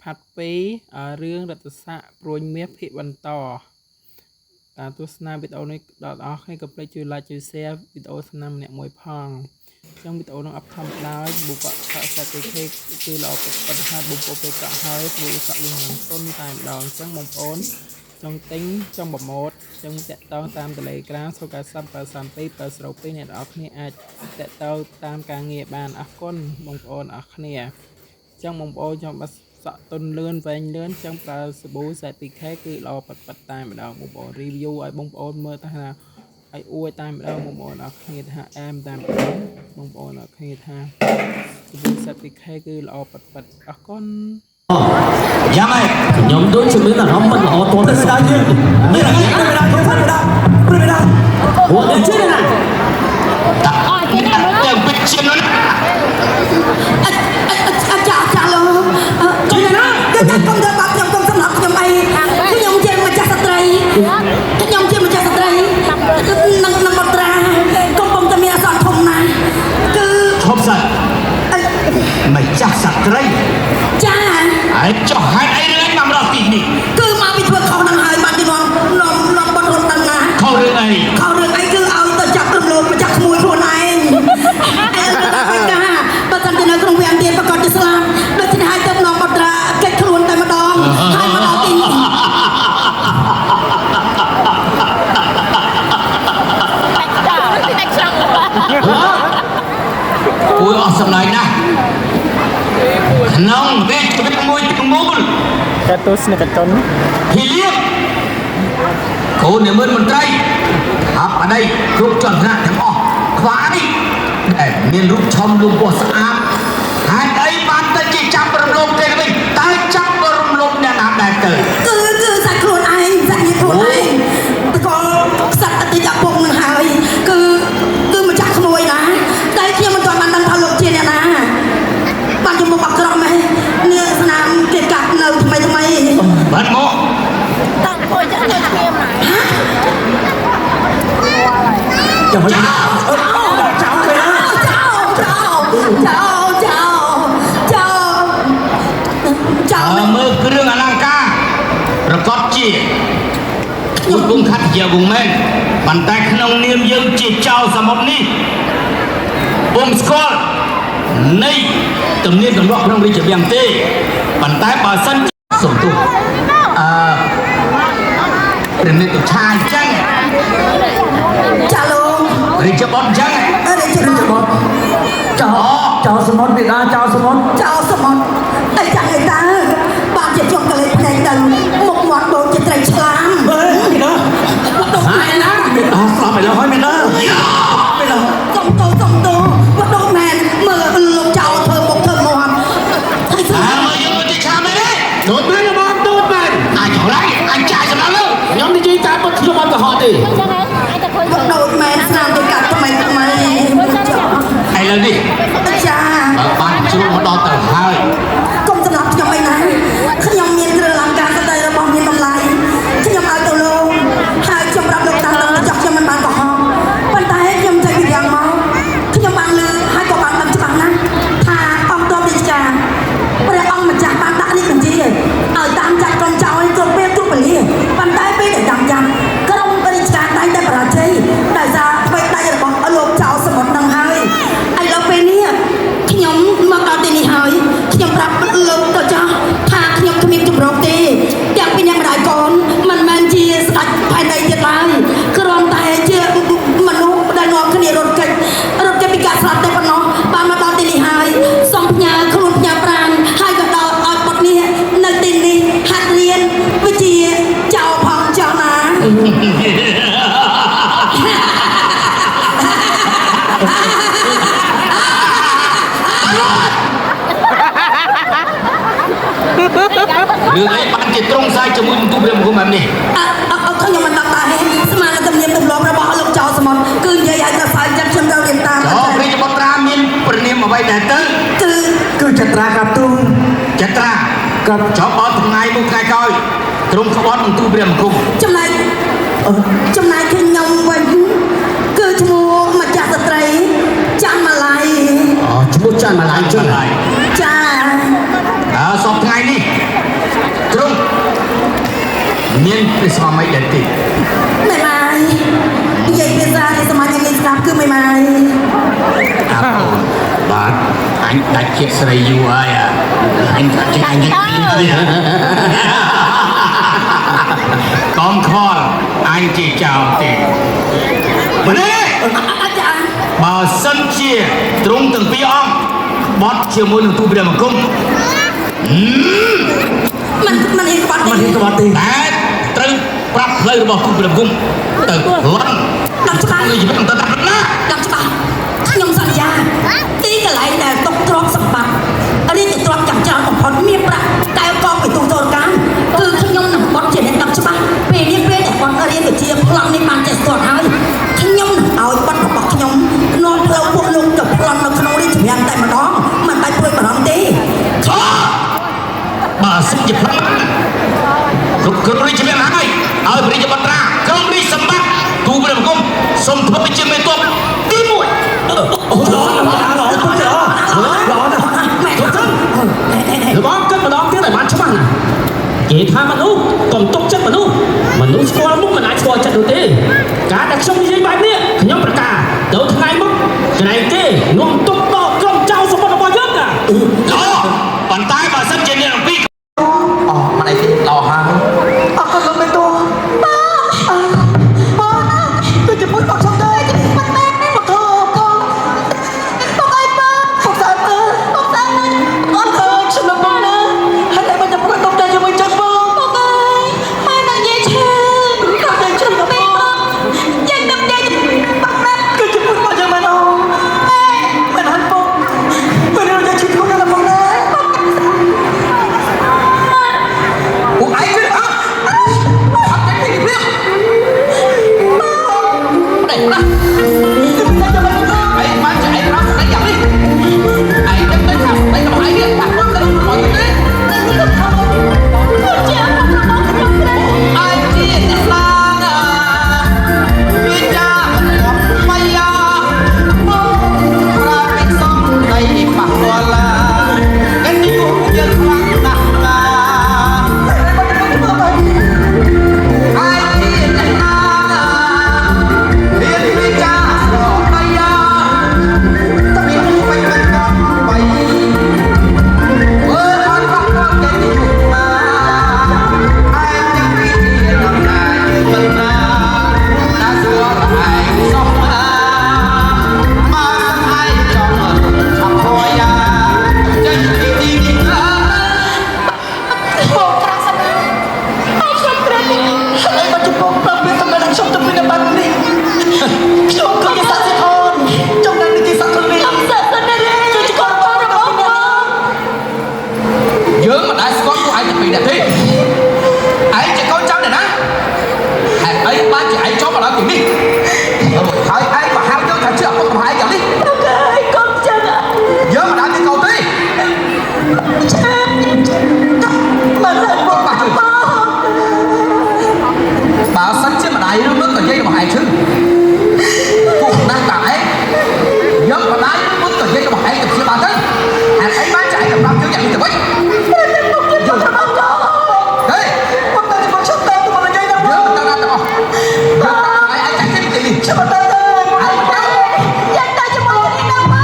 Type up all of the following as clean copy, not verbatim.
Part 2រឿងរដ្ឋសាក់ព្រួញមាសភាគបន្តតាមទស្សនាវីដេអូនេះដល់អស់គ្នាកុំភ្លេចជួយ like ជួយ share វីដេអូស្នាមម្នាក់មួយផងចឹងវីដេអូនឹងអបធម្មតាបុកកក់សាច់ PK គឺល្អពិតហើយបងប្អូនពេលកក់ហើយព្រោះសក់យើងនឹងទុនតែម្ដងចឹងបងប្អូនចង់ទិញចង់ប្រម៉ូទចង់តាក់ទងតាម Telegram 097 732 702អ្នកនរគ្នាអាចតាក់ទងតាមការងារបានអរគុណបងប្អូនអរគ្នាចឹងបងប្អូនចង់បាត់សក់ទុនលឿនវែងលឿនចឹងប្រើសាប៊ូ ZPK គឺល្អពិតពិតតែម្ដងបងប្អូន review ឲ្យបងប្អូនមើលថាឲ្យអួយតែម្ដងបងប្អូនអរគ្នាថាអែមតែម្ដងបងប្អូនអរគ្នាថាសាប៊ូ ZPK គឺល្អពិតពិតអរគុណ យ៉ាងម៉េច ខ្ញុំដូចជាមានអារម្មណ៍មិនល្អទាល់តែសោះ ដល់យើងនេះព្រឹកដល់ព្រឹកដល់ព្រឹកដល់ ពួកនេះជឿណា ទៅពិតជានោះ អាចារ្យចាលោកកុំណាកុំកុំធ្វើបាបខ្ញុំកុំសម្លាប់ខ្ញុំអីខ្ញុំជាម្ចាស់ស្ត្រីខ្ញុំជាម្ចាស់ស្ត្រីនឹងនឹងបត្រាកំពុងតែមានអសន្នធំណាស់គឺ ឈប់សិនម្ចាស់សត្រី ចា ហើយចុះហេតុអីរឿងឯងមករកទីនេះ គឺមកពីធ្វើខុសនឹងហើយបានទីនាំនាំនាំបត់រត់ដល់ណា ខុសរឿងអី ខុសរឿងអីគឺឲ្យទៅចាប់រំលោភម្ចាស់ក្មួយខ្លួនឯងអែការបើសិនជានៅក្នុងវាំងទៀតប្រកាសជាស្លាប់ដូច្នេះហើយទៅនាំបត្រាកិច្ចខ្លួនតែម្ដងហើយមកដល់ទីនេះ គួរអស់សម្លាញ់ណាស់ក្នុងរាជវិមួយទាំងមូល ការទស្សនិកជន ភីលៀបកូននាមនមន្ត្រីអបដីគ្រប់ចន្ទៈទាំងអស់ខ្វានេះដែលមានរូបឆំលំពោះស្អាតហេតុអីបានទៅជាចាប់រំលោភគេវិញតើចាប់រំលោភអ្នកណាដែរទៅ គឺគឺសាច់ខ្លួនឯងសាច់ញាតិខ្លួនឯងតកលសត្វអតិចពុកនឹងហើយគឺគឺម្ចាស់ក្មួយណាតែខ្ញុំមិនទាន់បានដឹងថាលោកជាអ្នកណាបានជំមុខអក្រក់ម៉េះនាងស្នាមគេកាត់នៅថ្មីថ្មី បាត់មក តង់គួយចឹងទៅឈាមណា ចាំឲ្យ ចៅចៅចៅចៅចៅចៅចៅ អើមើលគ្រឿងអលង្ការប្រកបជាខ្ញុំគង់ខត្តជាវងមែនប៉ុន្តែក្នុងនាមយើងជាចៅសមុទ្រនេះពុំស្គាល់នៃទំនៀមទម្លាប់ក្នុងរាជវាំងទេប៉ុន្តែបើសិនសុំទោសអឺព្រះនេតុឆាអញ្ចឹង ចាលោក រាជបុត្រអញ្ចឹង អរិយ ច បុត្រ ោចោសមុទ្រពីណាចោសមុទ្រ ចៅសមុទ្រអីចាស់អីតើបានជាខ្ញុំកលេចភ្នែកទៅមុខមាត់ដូចជាត្រីឆ្លាម អេពីណា ហើយណា មេដាស្លាប់ไปแล้วហើយមេដាមេដា សុំតោសុំតោវត្តដូមែនមើលលោកចៅធ្វើមុខធ្វើមាត់ហើយស្ អើ លាប់ មើលយើងទៅឆាមែនទេ ដូតមែនបងដូតមែន អាចចង្រៃអាចចាយសម្រាប់លោក ខ្ញុំនិយាយតាមពិតខ្ញុំអត់កុហកទេ ចឹងហ៎អាចតែឃើញ វត្តដូមែនស្នាមគេកាត់ថ្មីថ្មី ឥឡូវនេះ ចា បើបានជ្រុលមកដល់ទៅហើយ កុំសម្រាប់ខ្ញុំអីណាខ្ញុំមានគ្រឿងអលង្ការស្ដីរបស់មានតម្លៃខ្ញុំឲ្យទៅលោកហើយខ្ញុំប្រាប់លោកតាមត្រង់ចោះខ្ញុំមិនបានកុហកប៉ុន្តែខ្ញុំចេញពីយ៉ាងមកខ្ញុំបានលឺហើយក៏បានដឹងច្បាស់ណាស់ថាអង្គទ័ពរាជការព្រះអង្គម្ចាស់បានដាក់នេះបញ្ជាឲ្យតាមចាប់ក្រុមចៅឲ្យគ្រប់ពេលគ្រប់វេលាប៉ុន្តែពេលដែលតាមចាប់ក្រុមរាជការតែងតែបរាជ័យដោយសារអ្វីដៃរបស់លោកចៅសមុទ្រនឹងហើយឥឡូវពេលនេះខ្ញុំមកដល់ទីនេះហើយខ្ញុំប្រាប់លោកទៅចាស់ថាខ្ញុំគ្មានជំរកទេទាំងពីអ្នកម្ដាយកូនមិនមែនជាស្ដេចផែនដីទៀតឡើយគ្រាន់តែជាមនុស្សដែលនាំគ្នារត់គេចរត់គេចពីការស្លាប់តែប៉ុណ្ណោះបានមកដល់ទីនេះហើយសូមផ្ញើខ្លួនផ្ញើប្រានហើយក៏ដល់ឲ្យបុត្រនេះនៅទីនេះហាត់រៀនវិជ្ជាចៅផងចៅណា រឿងអីបានជាត្រង់សាយជាមួយនឹងទូព្រះមង្គលបែបនេះ អអអខ្ញុំមិនដឹងដែរស្មានតែទំនៀមទម្លាប់របស់លោកចៅសមុទ្រគឺនិយាយឲ្យក្រសោយចិត្តខ្ញុំត្រូវរៀនតាម ចោព្រះបុត្រាមានព្រះនាមអ្វីដែរទៅ គឺ គឺចត្រាកាទូន ចត្រា កាប់ ចោបើថ្ងៃមុខថ្ងៃក្រោយទ្រង់ក្បត់នឹងទូព្រះមង្គល ចំណែកចំណែកខ្ញុំវិញគឺឈ្មោះម្ចាស់ស្ត្រីច័ន្ទម៉ាឡៃ អូឈ្មោះច័ន្ទម៉ាឡៃចឹង ឡើយ ចា អើសពថ្ងៃនេះ មានព្រះស្វាមីដែរទេ មេម៉ាយនិយាយភាសានេះសម័យនេះស្ដាប់គឺមេម៉ាយ អាអូនបាទអញដាច់ចិត្តស្រីយូរហើយអាអញថាចេះអញយកកុំខលអញជាចៅទេម្នេះ អាចារ្យ បើសិនជាទ្រង់ទាំងពីរអង្គបត់ជាមួយនឹងទូព្រះបង្គំ មិនមិនហ៊ានក្បត់ មិន ទេ ហ៊ានក្បត់ទេ តែត្រូវប្រាប់ផ្លូវរបស់ទូព្រះបង្គំទៅលន់ ដល់ច្បាស់ លើជីវិតទៅតាមណា ដល់ច្បាស់ខ្ញុំសន្យាទីកន្លែងដែលຕົកទ្រព្យសម្បត្តិរាជទ្រព្យចាំច្រើនបំផុតមានប្រាក់កែវកងពីទូចូលកម្មគឺខ្ញុំនឹងបត់ជាអ្នកដល់ច្បាស់ពេលនេះពេលដែលបត់រៀនវិជាប្លង់នេះបានចេះស្ទាត់ហើយខ្ញុំនឹងឲ្យបត់របស់ខ្ញុំនាំផ្លូវពួកលោកទៅប្លន់នៅក្នុងរាជវាំងតែម្ដងមិនបាច់ព្រួយបារម្ភទេ ខបើសិនជាប្លន់គ្រប់គ្រងរាជវាំងហើយឲ្យព្រះរាជបត្រាក្រុមរាជសម្បត្តិទូព្រះបង្គំសូមធ្វើជាមេទ័ពទី1 អូល្អល្អល្អពុតល្អល្អណាស់ ម៉ែ ទុកទៅលបងគិតម្ដងទៀតឲ្យបានច្បាស់ណាគេថាមនុស្សកុំទុកចិត្តមនុស្សមនុស្សស្គាល់មុខមិនអាចស្គាល់ចិត្តនោះទេការដែលខ្ញុំនិយាយបែបនេះខ្ញុំប្រកាសទៅថ្ងៃមុខក្រែងគេនាំទុកដល់ក្រុមចៅសម្បត្តិរបស់យើងណា ល្អប៉ុន្តែបើសិនជាអ្នកទាំងពីរ អូមិនអីទេល្អហើយ អរគុណលោកមេតួបងបងទៅជាមួយបងខ្ញុំដែរបងមែនបងធំបងបងអើយបងបងស្អាតមើលបងស្អាតមើលអូនអើយខ្ញុំបងណាហើយតែបងจะប្រកបតែជាមួយចឹងបងបងអើយម៉ែនឹងនិយាយឈឺគាត់តែឈឺដល់បងយើងនឹងនិយាយបងណាគឺជាមួយបងយ៉ាងម៉េចអូមិនហើយបងពេលយើងឈឺខ្លួនណាបងណា ពួកឯងជឿអត់អត់ទេពីព្រាមនេះណាឯងបានជាឯងប្រាប់ស្ដីយ៉ាងនេះឯងដឹងទៅថាស្ដីរបស់ឯងនេះប៉ះពាល់ទៅដល់របស់ទេ ជារបស់ខ្ញុំទេ ឯងជាអ្នកស្លាងវាចាមិនបយ៉ាប្រាពីសំដីប៉ះពាល់ឡាកិត្តិយសយើងខ្លាំងណាស់ណាឯងជាអ្នកណារៀនវិចាស្រដីយ៉ាតែមានបាញ់បាញ់បាញ់មើលអត់ប៉ះពាល់កិត្តិយសណាឯងទាំងពីរជាដំណាយមិនណាណាស្គាល់ឯងសោះណាមកឯងចង់ឆាប់ធយ៉ាចេញពីទីនេះណា បងប្រាក់សម្រាប់ហើយខ្ញុំត្រូវទេ ហើយមកចំពោះប្រាប់វាសម្រាប់ខ្ញុំទៅពីនៅបាត់នេះខ្ញុំក៏ជាសាសិខនចំណែកនេះជាសាក់នេះ ខ្ញុំសើសិនណា គឺជាកូនបងរបស់បង យើងមិនដែលស្គាល់ពួកឯងទាំងពីរនាក់ទេឯងជាកូនចៅអ្នកណាហេតុអីបានជាឯងចូលមកដល់ទីនេះហើយឯងក៏ហៅយើងថាជាឪពុករបស់ឯងយ៉ាងនេះ លោកអើយកុំចឹង យើងមិនដែលមានកូនទេ ឆាមកហើយបង បាជួយបើសិនជាម្ដាយឬមួយក៏យាយរបស់ឯងឈឺពួកណាស់តាឯងយើងម្ដាយឬមួយក៏យាយរបស់ឯងទៅព្យាបាលទៅហេតុអីបានជាឯងសម្រាប់យើងយ៉ាងនេះទៅវិញ ពុកជាបងរបស់បង ហេ បងតែបងខ្ញុំតែមកនិយាយដល់ យើងមិនទៅណាទាំងអស់យើងតែឯងចាក់ទីនេះ ខ្ញុំតែទៅ ឯងទៅ យ៉ាងទៅជាមួយលោកនេះណាបង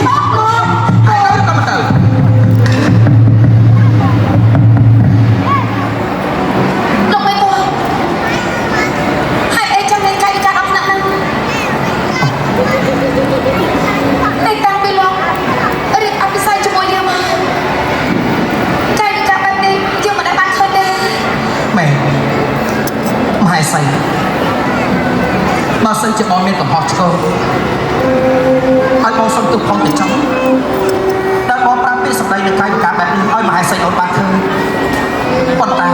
បងបង ឯងទៅទៅទៅ លោកមេតួហើយអីចឹងនៃកាយវិការអត់ថ្នាក់ហ្នឹងតែតាំងពីលោករៀបអភិសេកជាមួយយើងមកកាយវិការបែបនេះយើងមិនដែលបានឃើញទេ ម៉ែមហេសីបើសិនជាបងមានកំហុសឆ្គងឲ្យបងសុំទោសផងទៅចង់ដែលបងប្រាប់ពីសម្ដីនៃកាយវិការបែបនេះឲ្យមហេសីអូនបានឃើញប៉ុន្តែ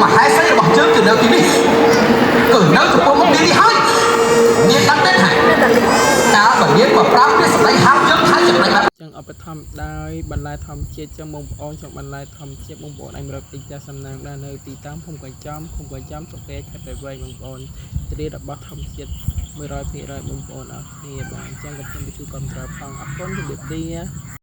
មហេសីរបស់យើងគឺនៅទីនេះគឺនៅចំពោះមុខនាងនេះហើយនាងដឹងទេថាតើបើនាងមកប្រាប់ពាក្យសម្ដីហាមយើងហើយចំណេញបែប ចឹងឧបត្ថម្ភដោយបន្លែធម្មជាតិចឹងបងប្អូនចង់បន្លែធម្មជាតិបងប្អូនអាចមករកទិញផ្ទះសំណាងដែរនៅទីតាំងភូមិកញ្ចំឃុំកញ្ចំស្រុកពេខេត្តព្រៃវែងបងប្អូនទ្រារបស់ធម្មជាតិ100%បងប្អូនអរគ្នាបាទអញ្ចឹងកុំភ្លេចជួយគាំទ្រផងអរគុណជម្រាបលា។